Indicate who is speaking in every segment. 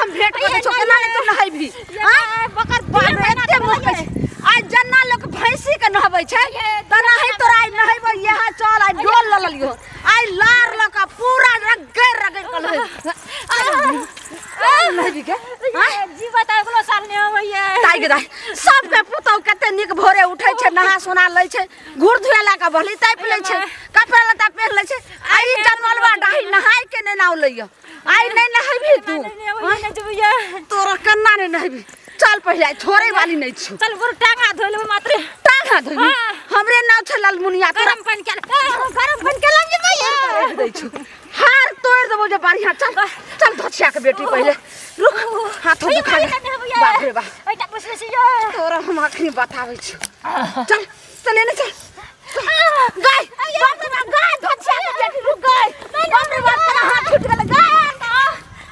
Speaker 1: हम भेंट करै छौ, केना नहि तू नहेबही? आँय?
Speaker 2: बकर
Speaker 1: बाप रे, एते महकै छै। आइ जेना लोक भैंसी के नहबै छै तेनाही तोरा आइ नहेबौ। यहाँ चल, आइ डोल लऽ लेलियौ, आइ लार लऽ कऽ पूरा रगड़ि रगड़ि कऽ नहेबी। नहेबी के? आँय?
Speaker 2: जीवत अगलो साल नहि अबैया।
Speaker 1: ताइ गे दाइ, सबके पुतहु कते नीक भोरे उठै छै, नहा सोना लै छै, घूर धुए ला कऽ भली तापि लै छै, कपड़ा लत्ता पहिन लै छै। आ ई जनमलवा डाही नहाय के नहि नाव लैया। आइ नहि नहेबही तू?
Speaker 2: नहि अबैया, नहि जेबैया।
Speaker 1: तोरा केना नहि नहेबही? चल पहिले, आइ छोड़े वाली नहि छौ।
Speaker 2: चल गुरु, टांगा धोइ लेबै मात्र।
Speaker 1: टांगा धोइबी?
Speaker 2: हाँ।
Speaker 1: हमरे नाव छै ललमुनिया, तोरा
Speaker 2: गरम पानि के, गरम पानि के लग जेबैया।
Speaker 1: रख दै छौ, हार तोड़ देबो जे बढ़िया। चल चल धोछिया के बेटी, पहिले रुक, हाथो दुखा गेल। बाप रे बाप,
Speaker 2: एटा पुछले छी यो।
Speaker 1: तोरा हम अखनी बताबै छी। चल चल, एने चल। गाय, बाप रे बाप, गाय, धोछिया के बेटी, रुक। गाय, बाप रे बाप, तोरा हाथ छूट गेलै। गाय,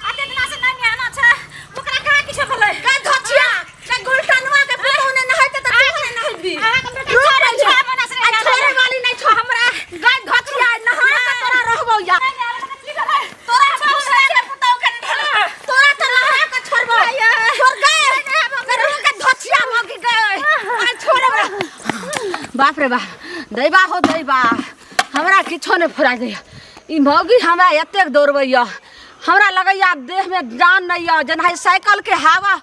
Speaker 2: अते दिना से नहि नहाना छै, ओकरा कहाँ किछो भेलै?
Speaker 1: गाय धोछिया, गाय, गुलटनवा के पुतहु ने नहाइते त तू ने नहेबी?
Speaker 2: अहाँके बेटा
Speaker 1: रुक
Speaker 2: छोड़ै
Speaker 1: पहिले।
Speaker 2: छह महीना से
Speaker 1: आ
Speaker 2: नहि
Speaker 1: छोड़े वाली नहि छौ हमरा। गाय धोछिया, नहा के तोरा रहबौ या तोरा भूसरा के पुतहु के नहि, तोरा तऽ नहा के छोड़बौ। छोड़ गए, रुक के धोछिया भऽ गए, आ छोड़ब। बाप रे बाप, दैबा हो दैबा, हमरा किछो नहि फुरा दैया। ई मौगी हमरा एतेक दौड़बैया, हमरा लगैया आब देहमे जान नहि यऽ। जेना साइकिलके हवा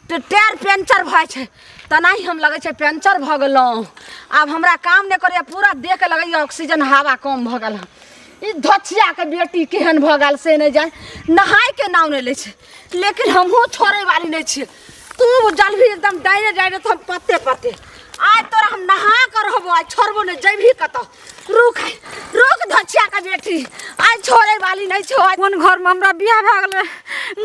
Speaker 1: टायर पंचर भऽ जाइ छै तेनाही हम लगै छै पंचर भऽ गेलहुँ। आब हमरा काम नहि करैया, पूरा देहके लगैया ऑक्सीजन हवा कम भऽ गेल हँ। ई धोछियाके बेटी केहन भऽ गेल से नहि जानि, नहायके नाम नहि लै छै। लेकिन हमहूँ छोड़ै वाली नहि छियै। तू जलभी एकदम डायरे डायरे तऽ हम पत्ते पत्ते। आइ तोरा हम नहा कऽ रहबो, आइ छोड़बो नहि। जेबही कतऽ? रुक रुक धोछिया के बेटी, आइ छोड़े वाली नहि छौ आइ।
Speaker 2: कोन घरमे हमरा बियाह भए गेलै,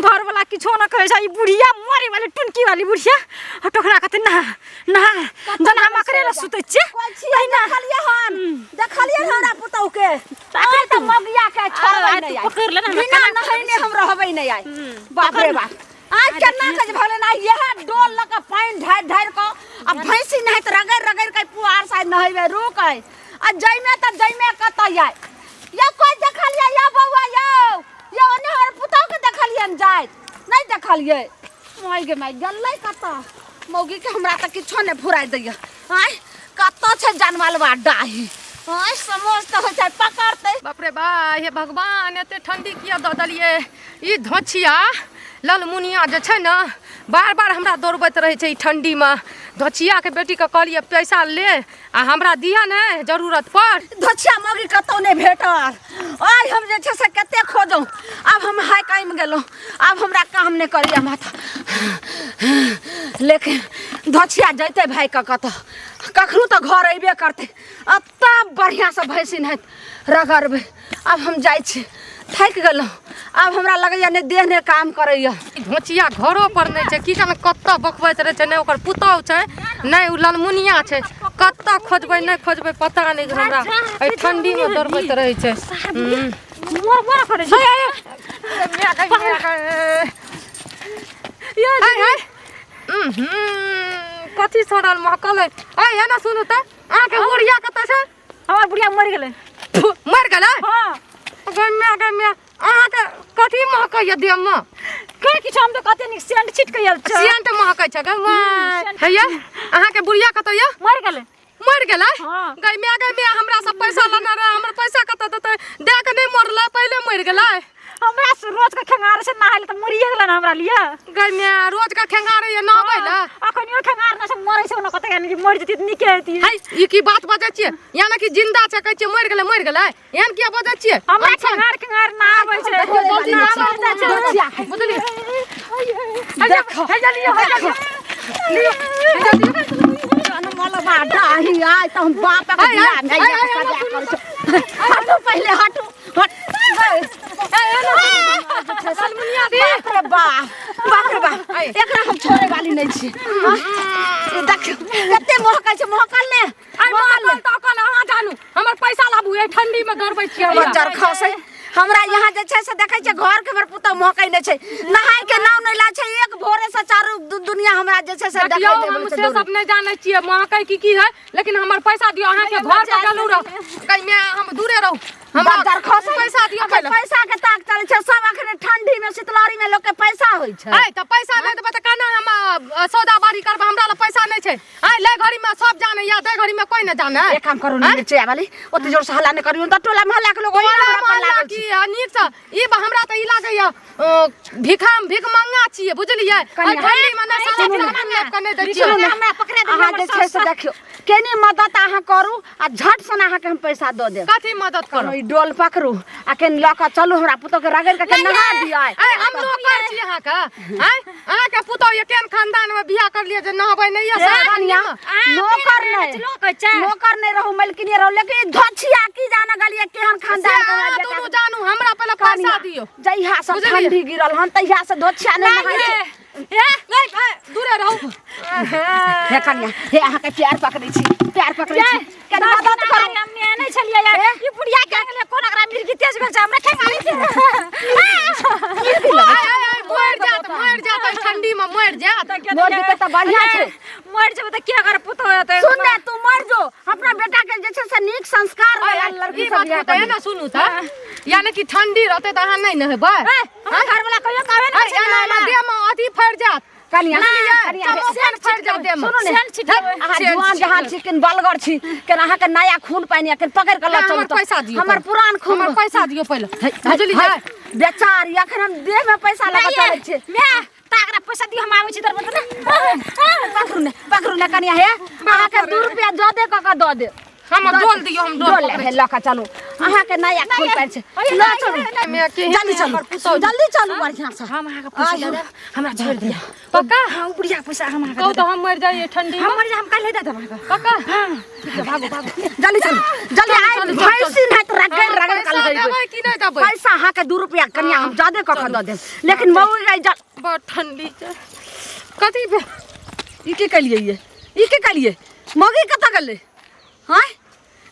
Speaker 2: घरवला किछो नहि कहै छै। ई बुढ़िया मरे वाली टुनकी वाली बुढ़िया आ टोकरा कहतै नहा नहा, जेना हम अकरे लए सुतै छियै।
Speaker 1: कोइ छियै? देखलियै हन, देखलियै हमरा पुतहु के? आइ तऽ मगिया के छोड़बै
Speaker 2: आइ तू
Speaker 1: नहि आइ।
Speaker 2: पकड़ि ले ने हमरा,
Speaker 1: बिना
Speaker 2: केना
Speaker 1: नहेने हम रहबै नहि आइ। बाप रे बाप, आइ केना के जे भले ना इएह डोल लऽ कऽ पानि ढारि ढारि कऽ आ भैंसी नहाइत रगड़ि रगड़ि कऽ पुआर साइड नहेबै। रुक आइ, आ जइमे तऽ जइमे कतऽ आइ? यौ, कोइ देखलियै यौ? बौआ यौ, यौ, ओने हमर पुतहु के देखलियनि जाइत? नहि देखलियै? माय गे माय, गेलै कतऽ मौगी के? हमरा तऽ किछो नहि फुराइ दैया। आँय, कतऽ छै जानवलवा डाही? आँय, समझ तऽ होइ छै पकड़तै।
Speaker 3: बाप रे बा, हे भगवान, एते ठंडी किया दऽ देलियै? ई धोछिया ललमुनिया जे छै ने, बार बार हमरा दौड़बैत रहै छै ई ठंडीमे। धोछियाके बेटीके कहलियै पैसा ले आ हमरा दिअ ने जरूरत पर।
Speaker 1: धोछिया मौगी कतौ नहि भेटल। आइ हम जे छै से कते खोजौ। आब हम हाय कायम गेलहुँ, आब हमरा काम नहि करैया माथा। लेकिन धोछिया जैते भाई के कतऽ, कखनो तऽ घर अयबे करतै आ तब बढ़िआँसँ भैंसी नहाइत रगड़बै। आब हम जाइ छी, थाकि गेलहुँ। आब हमरा लगैया नहि देह नहि काम करैया।
Speaker 3: धोचिया घरो पर नहि छै, की जाने कतऽ बकबैत रहै छै। नहि ओकर पुतहु छै, नहि ओ ललमुनिया छै। कतऽ खोजबै नहि खोजबै पता नहि हमरा। एहि ठंडीमे दौड़बैत रहै छै।
Speaker 2: मोर मोर करै छै।
Speaker 3: हाय हाय, कथी सड़ल महकल है? ऐ हे ने, सुनू तऽ, अहाँके बुढ़िया कतऽ छै?
Speaker 2: हमर बुढ़िया मरि गेलै।
Speaker 3: मरि गेलै?
Speaker 2: हँ।
Speaker 3: गै माय, गै माय, अहाँके कथी महकैया देहमे?
Speaker 2: के किछु, हम तऽ कते नीक सेंट छिट के आयल छै।
Speaker 3: सेंट महकै छै। गै माय, हैया, अहाँके बुढ़िया कतऽ यऽ?
Speaker 2: मरि गेलै।
Speaker 3: मरि गेलै?
Speaker 2: हँ।
Speaker 3: गै माय, गै माय, हमरा सब पैसा लेने रहै, हमर पैसा कतऽ देतै? दए कऽ नहि मरलै, पहिले मरि गेलै।
Speaker 2: हमरा से रोज के खेंगार से नहाय तऽ मरिए गेलै ने हमरा लिए।
Speaker 3: गै माय, रोज के खेंगारै ये नहबै लए?
Speaker 2: अखनियो खेंगार न से मरै छै ने, कते यानी कि मरि जेती तऽ नीके हेती।
Speaker 3: है, ई की बात बजै छियै? यानी कि जिंदा छै, कहै छियै मरि गेलै, मरि गेलै, एहन किया बजै छियै?
Speaker 2: हमरा खेंगार खेंगार ना आबै छै। ना आबै छै।
Speaker 1: धोछिया के।
Speaker 3: बुझलियै?
Speaker 1: देखो
Speaker 3: हैया लियौ, हैया लियौ, लियौ, हैया लियौ।
Speaker 1: जनमलवा डाही, आइ तऽ हम बापक
Speaker 3: हाय,
Speaker 1: बियाह
Speaker 3: हाय,
Speaker 1: नहि
Speaker 3: हाय, हाय,
Speaker 1: सजा करै छौ। हटू पहिले, हटू, हट।
Speaker 3: ललमुनिया दी।
Speaker 1: बाप रे बाप, बाप रे बाप, एकरा हम छोड़े वाली नहीं छी। देख कते महकै छै, महकल ने?
Speaker 3: आइ महकल तऽ अकल अहाँ जानू, हमर पैसा लाबू, एहि ठंडी में दौड़बै छियै।
Speaker 1: बज्जर खसै। हमरा यहाँ जे छै से देखै छै घर के हमर पुतहु महकै नहि छै नहाय के नाम नहि ला छै एक भोरे से चारू दुनिया हमरा जे छै से
Speaker 3: देखियौ
Speaker 1: देखै
Speaker 3: हम से सब नहि जानै छियै महकै की की है लेकिन हमर पैसा दियौ अहाँके घर पर गेलहुँ रह कहीं हम दूरे रहू हमरा
Speaker 1: बजार खसै
Speaker 3: पैसा दियौ
Speaker 1: अखन
Speaker 3: पहिले
Speaker 1: पैसा के ताक चलै छै सब अखन ठंडी में शीतलहरी में लोग के पैसा होइ छै
Speaker 3: ऐ तऽ पैसा नहि देबै तऽ केना हम सौदा बारी करबै हमरा लग पैसा नहि छै ऐ लै घड़ी में सब जाने या दै घड़ी में कोई नहि जाने
Speaker 1: एक काम करू ने मिर्ची वाली ओते जोर से हल्ला नहि करियौ तऽ टोला मोहल्ला के लोग ओहिना
Speaker 3: टोला
Speaker 1: हमरा पर
Speaker 3: मोहल्ला
Speaker 1: लागल
Speaker 3: की
Speaker 1: छै
Speaker 3: है नीक से ई हमरा तऽ ई लागैया भिखाम भिख मंगा छियै बुझलियै
Speaker 1: कनिया,
Speaker 3: एहि ठंडी में ने साला
Speaker 1: सुनू ने।
Speaker 3: सामान लाबि कऽ नहि दै छियै
Speaker 1: सुनू ने,
Speaker 2: हमरा पकड़ा देलियै
Speaker 1: अहाँ
Speaker 2: हमर
Speaker 1: जे छै से
Speaker 2: सास।
Speaker 1: देखियौ केनी मदद अहाँ करू आ झट सन अहाँके हम पैसा दऽ देब
Speaker 3: कथी मदद करू
Speaker 1: ई डोल पकड़ू आ केनी लऽ कऽ चलू हमरा पुतोह के रगड़ि कऽ केनी नहा दियै
Speaker 3: ऐ हम नौकर छी अहाँके आँय अहाँके पुतोह ये केहन खानदान में बियाह करलियै जे नहबै नहि ये
Speaker 1: ए, कनिया, नौकर
Speaker 2: नहि
Speaker 1: नहि नौकर नहि रहू मलकिनी रहू लेकिन ई धोछिया की जाने गेलियै केहन खानदान के हमरा बेटा
Speaker 3: दुनू जानू हमरा पहिले पैसा
Speaker 1: कनिया,
Speaker 3: दियौ
Speaker 1: जहिया से
Speaker 3: बुझलियै?
Speaker 1: ठंडी गिरल हन तहिया से धोछिया नहि नहाय छै
Speaker 3: नहि दूरे रहू
Speaker 1: हे कनिया हे अहाँके प्यार पकड़ै छी प्यार पकड़ै छी कनि मदद करू
Speaker 2: हम ने छलियै यार ई बुढ़िया के गेलै कोन एकरा मिर्गी तेज भेल छै हमरा खेंगाली छै
Speaker 3: मरि जात मरि जात एहि ठंडी में मरि जात
Speaker 1: मरि जेतै तऽ बढ़िआँ छै
Speaker 2: मरि जेबै तऽ के अगर पुतोह हेतै
Speaker 1: सुन ने तू मर जो अपना बेटा के जे छै से नीक संस्कार वाला लड़की
Speaker 3: ई
Speaker 1: सब
Speaker 3: बात
Speaker 1: बियाह
Speaker 3: तऽ
Speaker 1: करी
Speaker 3: ने सुनू तऽ यानी कि ठंडी रहतै तऽ अहाँ नहि नहेबै
Speaker 2: हमर घरवाला कहियो कहबे नहि
Speaker 3: अरे एना एना देह में अथी फड़ि जात
Speaker 1: कनिया
Speaker 3: बुझलियै?
Speaker 1: कनिया
Speaker 3: चमोकन फड़ि जात देह में
Speaker 1: सुनू ने
Speaker 2: सेल छिटबै।
Speaker 1: अहाँ
Speaker 3: सेल
Speaker 1: जुआन जहान छी केन बलगर छी केन अहाँके नया खून पानि आ केन पकड़ि कऽ लऽ
Speaker 3: हमर
Speaker 1: चलू तऽ
Speaker 3: पैसा दियौ
Speaker 1: हमर
Speaker 3: पहिले।
Speaker 1: पुरान खून
Speaker 3: हमर पैसा दियौ पहिले बुझलियै
Speaker 1: बेचारी अखन हम देह में पैसा लगा चलै छी
Speaker 2: माय ताकरा पैसा दियो हम आबै छी तोर बदला
Speaker 1: पकड़ू ने पकड़ू ने कनिया हे अहाँके 2 रुपया ज्यादे कऽ कऽ दऽ देब
Speaker 3: हम डोल दियौ हम डोल
Speaker 1: डोल हे लऽ कऽ चलू अहाँके नया खून पानि छै लऽ चलू
Speaker 3: मे के
Speaker 1: जल्दी चलू जल्दी चलू बढ़िआँ से
Speaker 2: हम अहाँके पैसा दऽ देब हमरा छोड़ि दिअ
Speaker 3: पक्का
Speaker 2: हाँ उ बुढ़िया के पैसा हम अहाँके
Speaker 3: कहू तऽ हम मरि जाइए ठंडी
Speaker 2: हम
Speaker 3: में
Speaker 2: मरि जाए हम काल्हि दऽ देब अहाँके
Speaker 3: पक्का
Speaker 2: भागो भागो
Speaker 1: जल्दी चलू जल्दी आइ
Speaker 3: चलू, चलू,
Speaker 1: भैंसी नहि तऽ रगड़ रगड़
Speaker 3: पैसा
Speaker 1: कऽ लहैबै
Speaker 3: देबै कि नहि देबै
Speaker 1: पैसा अहाँके 2 रुपया कनिया हम ज्यादे कऽ कऽ दऽ देब लेकिन मऊ गई
Speaker 3: बड़ ठंडी छै कथी भेल?
Speaker 1: ई की केलियै ये ई की केलियै मौगी कतऽ गेलै हँ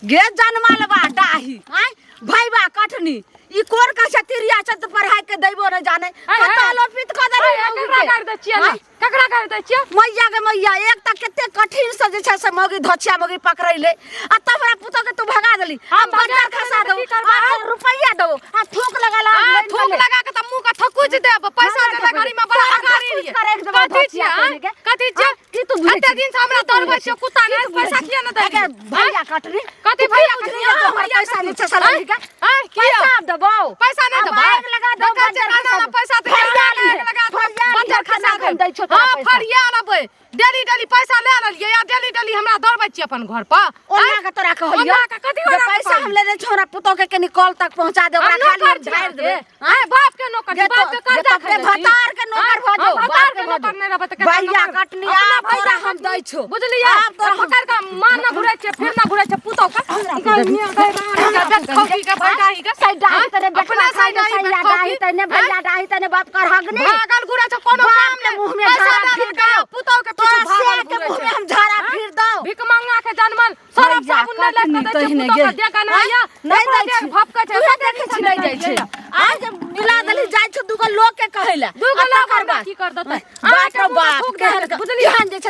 Speaker 1: गे जनमल बा डाही आँय भैबा कटनी ई कोन कहै छै तिरिया छै तऽ पढ़ाइ के दैबो नहि जाने
Speaker 3: आँय,
Speaker 1: कतऽ
Speaker 3: आँय।
Speaker 1: लोपित कऽ देलै
Speaker 3: आँय,
Speaker 1: मौगी
Speaker 3: केकरा
Speaker 1: के?
Speaker 3: गारि दै छियै
Speaker 1: आँय?
Speaker 3: केकरा गारि दै छियै
Speaker 1: मैया गे मैया एक तऽ कते कठिन से जे छै से मौगी धोछिया मौगी पकड़ैले आ तब हमरा पुतोह के तू भगा देली
Speaker 3: हम
Speaker 1: हम
Speaker 3: भगा
Speaker 1: बंजर खसा
Speaker 3: देली
Speaker 1: दऊ
Speaker 3: तऽ की करबै?
Speaker 1: आ तोर रुपैया दऊ आ थूक लगा ला
Speaker 3: आ थूक लगा के तऽ मुंह के थकुच देब पैसा
Speaker 1: हमरा
Speaker 3: देले
Speaker 1: थकुच।
Speaker 3: घड़ी में बड़ा
Speaker 1: तोरा
Speaker 3: गारि
Speaker 1: थकुच
Speaker 3: लिए
Speaker 1: के राखि देबौ
Speaker 3: कथी
Speaker 1: धोछिया
Speaker 3: छियै
Speaker 1: पहिने के।
Speaker 3: कथी छियै
Speaker 1: हाँ, की तू बुझै
Speaker 3: कते
Speaker 1: छी?
Speaker 3: दिन से हमरा
Speaker 1: की तू
Speaker 3: दौड़बै
Speaker 1: बुझै
Speaker 3: छियै कुत्ता
Speaker 1: की
Speaker 3: नहि
Speaker 1: तू बुझै
Speaker 3: पैसा
Speaker 1: छी?
Speaker 3: किया नहि
Speaker 1: अगे
Speaker 3: देली
Speaker 1: भैया कटनी
Speaker 3: कथी
Speaker 1: तू
Speaker 3: भैया
Speaker 1: की
Speaker 3: कटनी?
Speaker 1: बुझली जे तू हमर
Speaker 3: भैया
Speaker 1: पैसा
Speaker 3: कटनी?
Speaker 1: नीचे से लही के
Speaker 3: आँय, किया?
Speaker 1: पैसा आब देबौ
Speaker 3: पैसा नहि
Speaker 1: आब
Speaker 3: देबै
Speaker 1: आगि लगा दौ
Speaker 3: देखै छियै
Speaker 1: बंजर
Speaker 3: खाना
Speaker 1: खसा
Speaker 3: पैसा दे
Speaker 1: फरिया
Speaker 3: आगि लगा दौ,
Speaker 1: फरिया
Speaker 3: बंजर
Speaker 1: खसा
Speaker 3: खसा
Speaker 1: दे
Speaker 3: देब।
Speaker 1: दै छौ तोरा
Speaker 3: हाँ
Speaker 1: पैसा
Speaker 3: फरिया लेबै डेली डेली पैसा ले लेलियै आ डेली डेली हमरा दौड़बै छियै अपन घर पर
Speaker 1: ओना के तोरा कहलियौ
Speaker 3: ओना के कथी
Speaker 1: जे
Speaker 3: ओना के
Speaker 1: पैसा हम लेने छौ हमरा पुतोह के कनी कल तक पहुंचा दे ओकरा
Speaker 3: हम
Speaker 1: खाली
Speaker 3: नौकर
Speaker 1: हम
Speaker 3: छी
Speaker 1: झाड़ि देबै
Speaker 3: आँय बाप के नौकर छी
Speaker 1: जे
Speaker 3: बाप के
Speaker 1: तो- जे
Speaker 3: कर्जा
Speaker 1: तो
Speaker 3: खेने छी।
Speaker 1: भतार के नौकर
Speaker 3: आँय,
Speaker 1: भऽ जो,
Speaker 3: हम
Speaker 1: बाप
Speaker 3: भतार
Speaker 1: के
Speaker 3: के
Speaker 1: भऽ
Speaker 3: नौकर
Speaker 1: जो।
Speaker 3: नहि रहबै तऽ केकर
Speaker 1: भैया
Speaker 3: नौकर?
Speaker 1: कटनी,
Speaker 3: अपना
Speaker 1: आब तोरा
Speaker 3: भैया
Speaker 1: हम
Speaker 3: कटनी।
Speaker 1: दै छौ।
Speaker 3: बुझलियै
Speaker 1: आब तोरा हम-
Speaker 3: पकड़ के माँ न घुरै छै फिर न घुरै छै पुतोह के खौकी के भैडाही के
Speaker 1: सही डाही तने बेटवा
Speaker 3: अपना
Speaker 1: खाइ
Speaker 3: साइड
Speaker 1: ने सही डाही तने भैया डाही तने बाप कर हगनी
Speaker 3: भागल घुरै छै कोनो
Speaker 1: बाप
Speaker 3: काम
Speaker 1: के
Speaker 3: नहि
Speaker 1: मुँह में
Speaker 3: पैसा
Speaker 1: झाड़ा
Speaker 3: दए
Speaker 1: फिर
Speaker 3: देलकै,
Speaker 1: दौ।
Speaker 3: पुतोह के
Speaker 1: तोरा
Speaker 3: पीछू भागल
Speaker 1: से के
Speaker 3: घुरै
Speaker 1: मुँह
Speaker 3: छै
Speaker 1: में हम झाड़ा फिर दौ
Speaker 3: भिख मंगा के जनमल सरफ
Speaker 1: भैया
Speaker 3: साबुन नहि
Speaker 1: कटनी
Speaker 3: लए के दै छै
Speaker 1: तहिने
Speaker 3: पुतोह के
Speaker 1: गे।
Speaker 3: देह गनाइया
Speaker 1: नहि
Speaker 3: ओकरो
Speaker 1: दै
Speaker 3: देह
Speaker 1: छै।
Speaker 3: भपकै छै
Speaker 1: तूहे देखै छी नहि जाइ छै आज जे मिला देली जाइ छै दूगो लोग के कहै लए
Speaker 3: दूगो
Speaker 1: आ
Speaker 3: लोग
Speaker 1: तकर
Speaker 3: हमरा
Speaker 1: बाद
Speaker 3: की कर देतै
Speaker 1: बाप रे
Speaker 3: अहाँके मुँहमे
Speaker 1: बाप
Speaker 3: थूक दए
Speaker 1: केहन
Speaker 3: देतै, बुझलियै
Speaker 1: केहन जे छै